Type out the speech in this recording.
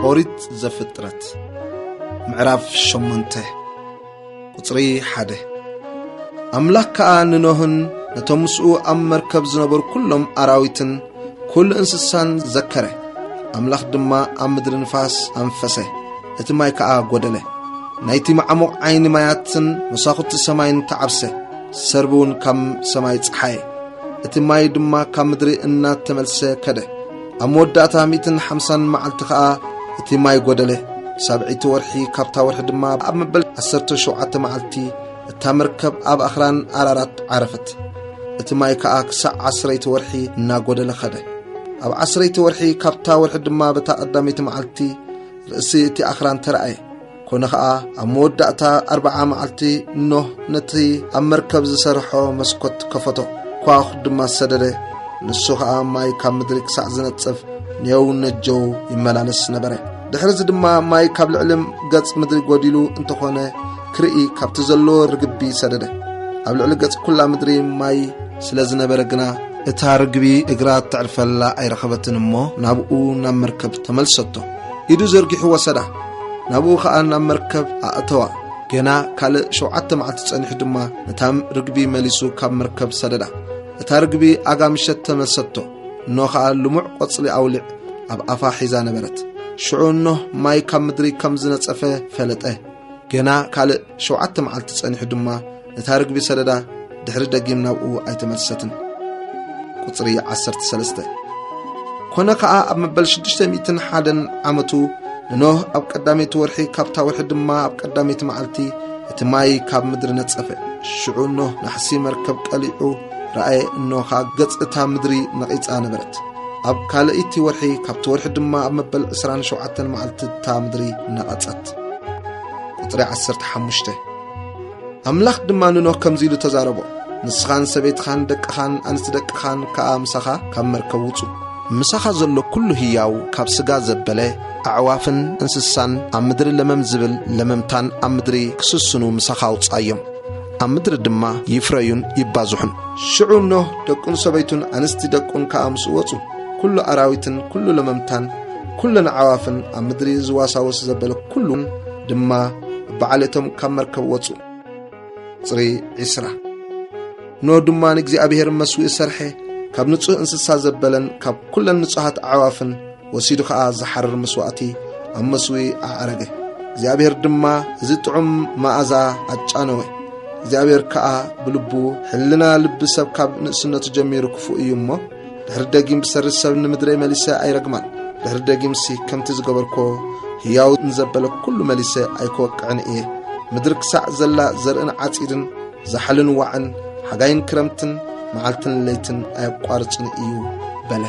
ኦሪት ዘፍጥረት ምዕራፍ ሸሞንተ ቁጽሪ ሓደ። ኣምላኽ ከኣ ንኖህን ነቶም ምስኡ ኣብ መርከብ ዝነበሩ ኩሎም ኣራዊትን ኩሉ እንስሳን ዘከረ። ኣምላኽ ድማ ኣብ ምድሪ ንፋስ ኣንፈሰ፣ እቲ ማይ ከኣ ጐደለ። ናይቲ መዓሙቕ ዓይኒ ማያትን መሳኹቲ ሰማይን ተዓብሰ፣ ሰርቢ እውን ካብ ሰማይ ጸሓየ። እቲ ማይ ድማ ካብ ምድሪ እናተመልሰ ከደ። ኣብ መወዳእታ ሚእትን ሓምሳን መዓልቲ ኸኣ እቲ ማይ ጐደለ። ሳብዐይቲ ወርሒ ካብታ ወርሒ ድማ ኣብ መበል ዓሰርተ ሸውዓተ መዓልቲ እታ መርከብ ኣብ ኣኽራን ኣራራት ዓረፈት። እቲ ማይ ከኣ ክሳዕ ዓስረይቲ ወርሒ እናጐደለ ኸደ። ኣብ ዓስረይቲ ወርሒ ካብታ ወርሒ ድማ በታ ቀዳመይቲ መዓልቲ ርእሲ እቲ ኣኽራን ተራእየ። ኮነ ኸኣ ኣብ መወዳእታ ኣርብዓ መዓልቲ ኖህ ነቲ ኣብ መርከብ ዝሰርሖ መስኮት ከፈቶ፣ ከዋኽብቲ ድማ ሰደደ። ንሱ ኸኣ ማይ ካብ ምድሪ ክሳዕ ዝነጽፍ ንየው ነጀው ይመላለስ ነበረ። ድሕርዚ ድማ ማይ ካብ ልዕሊ ገጽ ምድሪ ጐዲሉ እንተኾነ ክርኢ ካብቲ ዘለዎ ርግቢ ሰደደ። ኣብ ልዕሊ ገጽ ኩላ ምድሪ ማይ ስለ ዝነበረ ግና እታ ርግቢ እግራ እተዕርፈላ ኣይረኸበትን እሞ ናብኡ ናብ መርከብ ተመልሰቶ። ኢዱ ዘርጊሑ ወሰዳ፣ ናብኡ ኸኣ ናብ መርከብ ኣእተዋ። ገና ካልእ ሸውዓተ መዓልቲ ጸኒሑ ድማ ነታ ርግቢ መሊሱ ካብ መርከብ ሰደዳ። እታ ርግቢ ኣጋ ምሸት ተመልሰቶ፣ እኖ ኸኣ ልሙዕ ቈጽሊ ኣውሊዕ ኣብ ኣፋ ሒዛ ነበረት። ሽዑ ኖህ ማይ ካብ ምድሪ ከም ዝነጸፈ ፈለጠ። ገና ካልእ ሸውዓተ መዓልቲ ጸኒሑ ድማ ነታ ርግቢ ሰደዳ፣ ድሕሪ ደጊም ናብኡ ኣይተመልሰትን። ቁጽሪ ዓሰርተ ሰለስተ። ኮነ ኸኣ ኣብ መበል ሽዱሽተ ሚእትን ሓደን ዓመቱ ንኖህ ኣብ ቀዳመይቲ ወርሒ ካብታ ወርሒ ድማ ኣብ ቀዳመይቲ መዓልቲ እቲ ማይ ካብ ምድሪ ነጸፈ። ሽዑ ኖህ ናሕሲ መርከብ ቀሊዑ ረኣየ፣ እኖ ኸኣ ገጽ እታ ምድሪ ነቒጻ ነበረት። ኣብ ካልኣይቲ ወርሒ ካብቲ ወርሒ ድማ ኣብ መበል ዕስራን ሸውዓተን መዓልቲ እታ ምድሪ ነቐጸት። ቁጽሪ ዓሰርተ ሓሙሽተ። ኣምላኽ ድማ ንኖህ ከምዚ ኢሉ ተዛረቦ፣ ንስኻን ሰበይትኻን ደቅኻን ኣንስቲ ደቅኻን ከኣ ምሳኻ ካብ መርከብ ውጹ። ምሳኻ ዘሎ ኩሉ ህያው፣ ካብ ስጋ ዘበለ፣ ኣዕዋፍን እንስሳን ኣብ ምድሪ ለመም ዝብል ለመምታን ኣብ ምድሪ ክስስኑ ምሳኻ ኣውጽኣዮም። ኣብ ምድሪ ድማ ይፍረዩን ይባዝሑን። ሽዑ ኖህ ደቁን ሰበይቱን ኣንስቲ ደቁን ከኣ ምስኡ ወጹ። ኩሉ ኣራዊትን ኩሉ ለመምታን ኩለን ኣዕዋፍን ኣብ ምድሪ ዝዋሳወስ ዘበለ ኩሉን ድማ ብዓሌቶም ካብ መርከብ ወጹ። ቁጽሪ ዕስራ። ኖህ ድማ ንእግዚኣብሔር መስውኢ ሰርሐ፣ ካብ ንጹህ እንስሳ ዘበለን ካብ ኩለን ንጹሃት ኣዕዋፍን ወሲዱ ኸኣ ዝሓርር መስዋእቲ ኣብ መስውኢ ኣዕረገ። እግዚኣብሔር ድማ እዚ ጥዑም መኣዛ ኣጫነወ። እግዚኣብሔር ከኣ ብልቡ፣ ሕልና ልቢ ሰብ ካብ ንእስነቱ ጀሚሩ ክፉእ እዩ እሞ፣ ድሕሪ ደጊም ብሰሪ ሰብ ንምድረይ መሊሰ ኣይረግማን። ድሕሪ ደጊምሲ ከምቲ ዝገበርኮ ህያው ንዘበለ ኩሉ መሊሰ ኣይክወቅዕን እየ። ምድሪ ክሳዕ ዘላ ዘርእን ዓጺድን፣ ዛሕልን ዋዕን፣ ሓጋይን ክረምትን፣ መዓልትን ለይትን ኣየቋርጽን እዩ በለ።